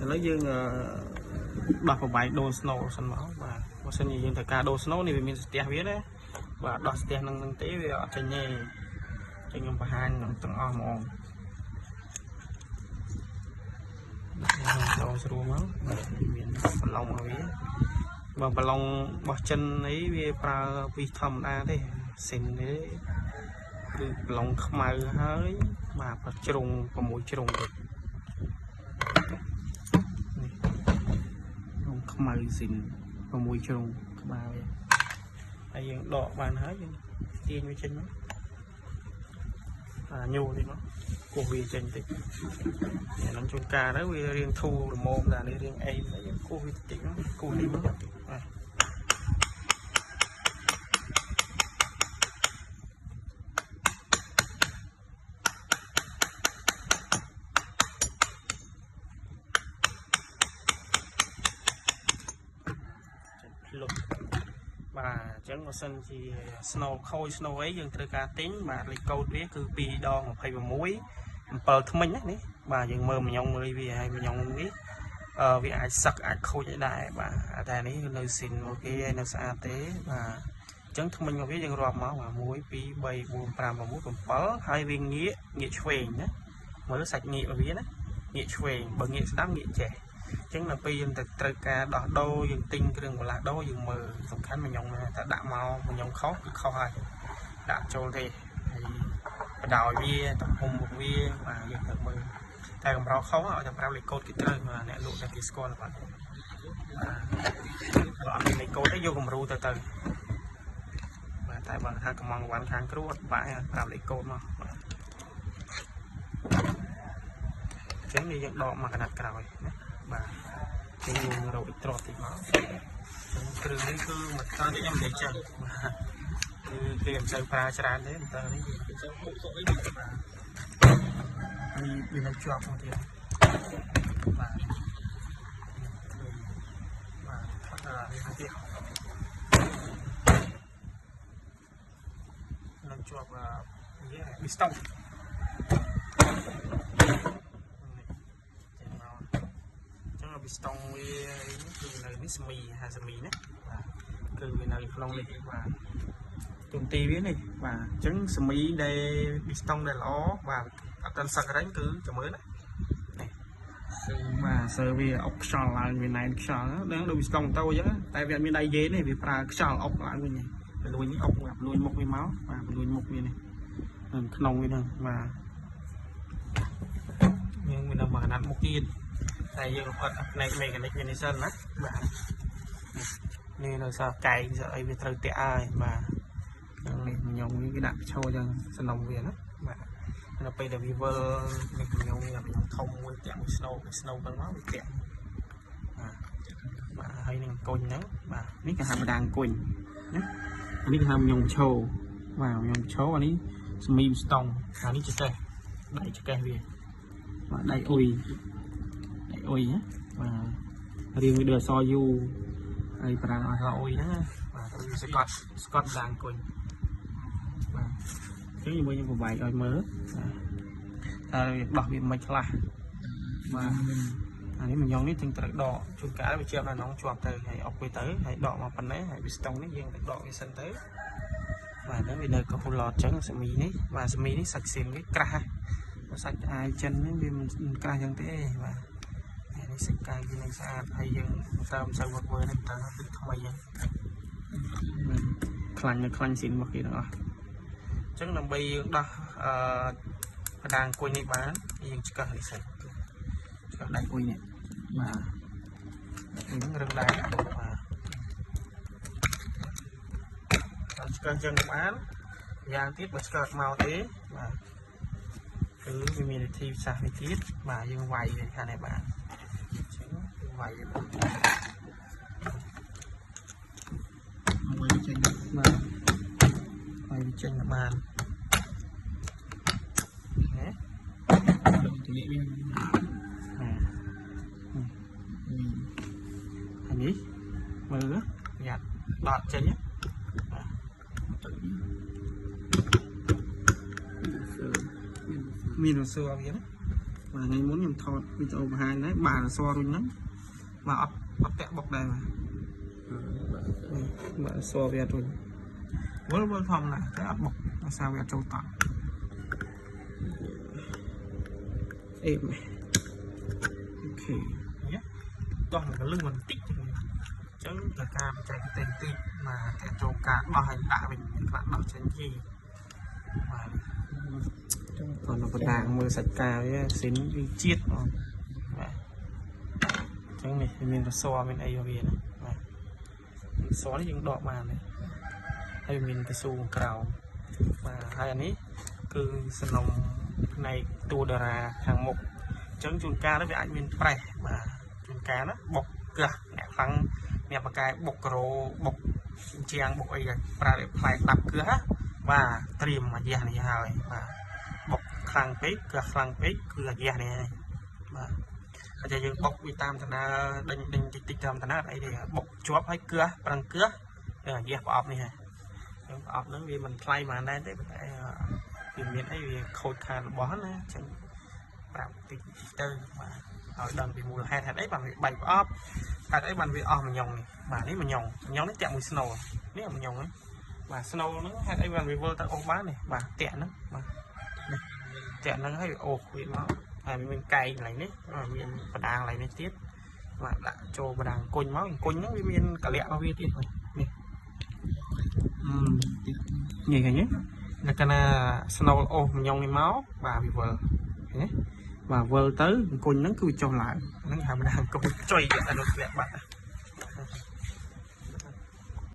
ឥឡូវយើងដោះប្របែកដូរស្នូសិនមកបាទបើសិនជាយើងត្រូវការដូរស្នូនេះវាមានស្ទះវាណាបាទដោះស្ទះនឹងនឹងទេវាអត់ចេញទេចឹងខ្ញុំបង្ហាញទាំងអស់ហ្មងដូរស្រួលមកបាទមានប្រឡងមកវាបើប្រឡងរបស់ចិនអីវាប្រើវីសធម្មតាទេស៊ីនទេគឺប្រឡងខ្មៅហើយបាទប្រជ្រុង6ជ្រុងទៀតខ្មៅស៊ីន6ជ្រុងក្បាលវាហើយយើងដកបានហើយយើងទាញវាចេញមកបាទញូនេះមកគោះវាចេញតិចអាហ្នឹងជួនកាលទៅវារៀងធូរល្មមតែនេះរៀងអេមយើងគោះវាតិចមកគោះនេះមកបាទលុបបាទអញ្ចឹងបើសិនជា snow ខូច snow អីយើងត្រូវការទិញបាទលេខកូដវាគឺ2ដង26 7ថ្មិញណានេះបាទយើងមើលម្ញងមើលវាហើយម្ញងនេះវាអាចសឹកអាចខូចអីដែរបាទតែនេះនៅស៊ីនមកគេហើយនៅស្អាតទេបាទអញ្ចឹងថ្មិញរបស់វាយើងរាប់មកបាទ1 2 3 4 5 6 7ហើយវាងាកងាកឆ្វេងណាមើលសាច់ងាករបស់វាណាងាកឆ្វេងបើងាកស្ដាំងាកចេះអញ្ចឹងដល់ពេលយើងទៅត្រូវការដោះដូរយើងទិញគ្រឿងបន្លាស់ដូរយើងមើលសំខាន់ម្ញងតែដាក់មកម្ញងខុសគឺខុសហើយដាក់ចូលទេហើយបដោយវាទំហំរបស់វាបាទយើងត្រូវមើលតែកម្រខុសឲ្យតែប្រាប់លេខកូដគេត្រូវបាទអ្នកលក់តែគេស្គាល់បាទបាទអត់មានលេខកូដទេយកគំរូទៅទៅបាទតែបើថាកំងវ៉ាន់ខាងគ្រូអត់បាក់ប្រាប់លេខកូដមកបាទអញ្ចឹងនេះយើងដកមកកណាត់ក្រោយណាបាទយើងរកអ៊ិចត្រតតិចមកគ្រឿងនេះគឺមកតើនេះខ្ញុំនិយាយចឹងបាទគឺគេមិនសូវប្រើច្រើនទេតើនេះគេសូវហូបសុកអីបាទនេះវានៅជាប់មកទៀតបាទបាទថតនេះទៀតនៅជាប់និយាយប៊ីស្តុងពីស្តង់វានេះគឺនៅនេះស្មីហាស្មីណាបាទគឺវានៅក្នុងនេះបាទទុំទីវានេះបាទអញ្ចឹងស្មីដែលពីស្តង់ដែលល្អបាទអត់ទាន់សឹករេងគឺចាំមើលណានេះបាទសើវាអុកខ្យល់ឡើងវាណែនខ្យល់ដឹងដូចពីស្តង់ម៉ូតូអញ្ចឹងតែវាអត់មានដៃយេនទេវាប្រើខ្យល់អុកឡើងវិញលួយនេះអុកលួយមុខវាមកបាទលួយមុខវានេះក្នុងវាហ្នឹងបាទយើងមានមកកណាត់មុខទៀតតែយើងអត់ផ្នែកមេកានិកមាននេះសិនណាបាទនេះនៅសល់កែងសល់អីវាត្រូវតាក់ហើយបាទនេះញងនេះគេដាក់ឈរចឹងសំណុំវាណាបាទដល់ពេលដែលវាវិលនេះញងនេះធំមួយតាក់មួយស្នូស្នូហ្នឹងមកវាតាក់បាទបាទហើយនឹងអង្គុញហ្នឹងបាទនេះគេហៅបដាអង្គុញណានេះគេហៅញងឈរបាទញងឈរអានេះស្មីស្តង់អានេះចកេះដៃចកេះវាបាទដៃអ៊ុយអ៊ុយណាបាទរៀងវាដូចអក្សរ U ហើយប្រាំងអក្សរអ៊ុយហ្នឹងបាទទៅស្កត់ស្កត់ដាងគុញបាទអញ្ចឹងជាមួយខ្ញុំប្របែកឲ្យមើលតើវាដោះវាមិនខ្លះបាទអានេះម្ញងនេះទាំងត្រូវដកជួនកាលវាជាប់នៅក្នុងជាប់ទៅហើយអុកវាទៅហើយដកមកប៉ុណ្ណេះហើយវាស្តង់នេះយើងទៅដកវាសិនទៅបាទហ្នឹងវានៅកហ៊ូឡតអញ្ចឹងសមីនេះបាទសមីនេះសាច់សៀមវាក្រាស់សាច់អាយចិនហ្នឹងវាមិនក្រាស់អញ្ចឹងទេបាទនេះសាច់កាយវានឹងស្អាតហើយយើងតាមសូវធ្វើនេះតើទឹកថ្មីហ្នឹងខ្លាញ់នៅខ្លាញ់ស៊ីនរបស់គេទាំងអស់អញ្ចឹងដើម្បីយើងដោះអឺបដាអង្គុយនេះបានយើងឆ្កឹះនេះសិនឆ្កឹះដៃអ៊ុយនេះបាទហ្នឹងរឹងដែរបាទដល់ឆ្កឹះចឹងបានយ៉ាងទៀតបើឆ្កឹះមកទេបាទគឺវាមានវិធីសាស្ត្រនេះទៀតបាទយើងវាយវាខាងនេះបាទវាយមួយចេញបាទវាយចេញបានណាទលាវាបាទហើយនេះមើលយ៉ាត់ដកចេញបាទមានសួរវាណា បាទថ្ងៃមុនខ្ញុំថតវីដេអូបង្ហាញដែរបាទសរុញហ្នឹងបាទអត់តាក់បុកដែរបាទបាទសវារុញវល់ធម្មតាតែអត់បុកដោយសារវាអត់ចូលតង់អេមអូខេដោះកលឹះបន្តិចអញ្ចឹងត្រូវការបច្ចេកទេសបន្តិចបាទតែចូលការដោះឲ្យដាក់វិញខ្លះដោះចេញយីបាទគាត់នៅបដាងមើលសាច់កាវាស៊ីនវាជាតិហ្មងបាទអញ្ចឹងនេះវាមានរសមានអីវាណាបាទរសនេះយើងដកបានទេហើយវាមានកស៊ូក្រោមបាទហើយអានេះគឺសំណុំផ្នែកតួតារាខាងមុខអញ្ចឹងជួនកាលវាអាចមានប្រេះបាទជួនកាលណាបុកកះអ្នកខ្លាំងអ្នកបកែបុកការ៉ូបុកជាងបុកអីប្រើផ្លែដាប់គឺហ่ะបាទត្រៀមអាយ៉ានេះហើយបាទបុកខ្លាំងពេកគឺខ្លាំងពេកគឺអាយ៉ានេះហើយបាទហើយយើងបុកវាតាមតាណាដេញដេញតិចតិចតាមតាណាអីទេបុកជាប់ហើយគឺប្រឹងគឺអាយ៉ាប្រអប់នេះហើយប្រអប់ហ្នឹងវាមិនថ្លៃហ្មងដែរទេប៉ុន្តែវាមានអីវាខូចខាតរបស់ណាអញ្ចឹងប្រាប់តិចទៅបាទឲ្យដឹងពីមូលហេតុហេតុអីបានវាបែកប្រអប់ហេតុអីបានវាអស់ម្ញងនេះបាទនេះម្ញងម្ញងនេះតាក់មួយស្នូលនេះម្ញងនេះបាទស្នូលហ្នឹងហេតុអីបានវាវិលទៅអូសបាននេះបាទតាក់ហ្នឹងបាទនេះតាក់ហ្នឹងឲ្យអូសវាមកហើយមានកែងកន្លែងនេះមានបដាងកន្លែងនេះទៀតបាទដាក់ចូលបដាងអង្គុញមកអង្គុញហ្នឹងវាមានកលៈរបស់វាទៀតនេះនេះឃើញទេលក្ខណៈស្នូលអូសម្ញងនេះមកបាទវាវិលឃើញទេបាទវិលទៅអង្គុញហ្នឹងគឺវាចុះឡើងហ្នឹងហៅថាអង្គុញចុយអនុធ្លាក់បាត់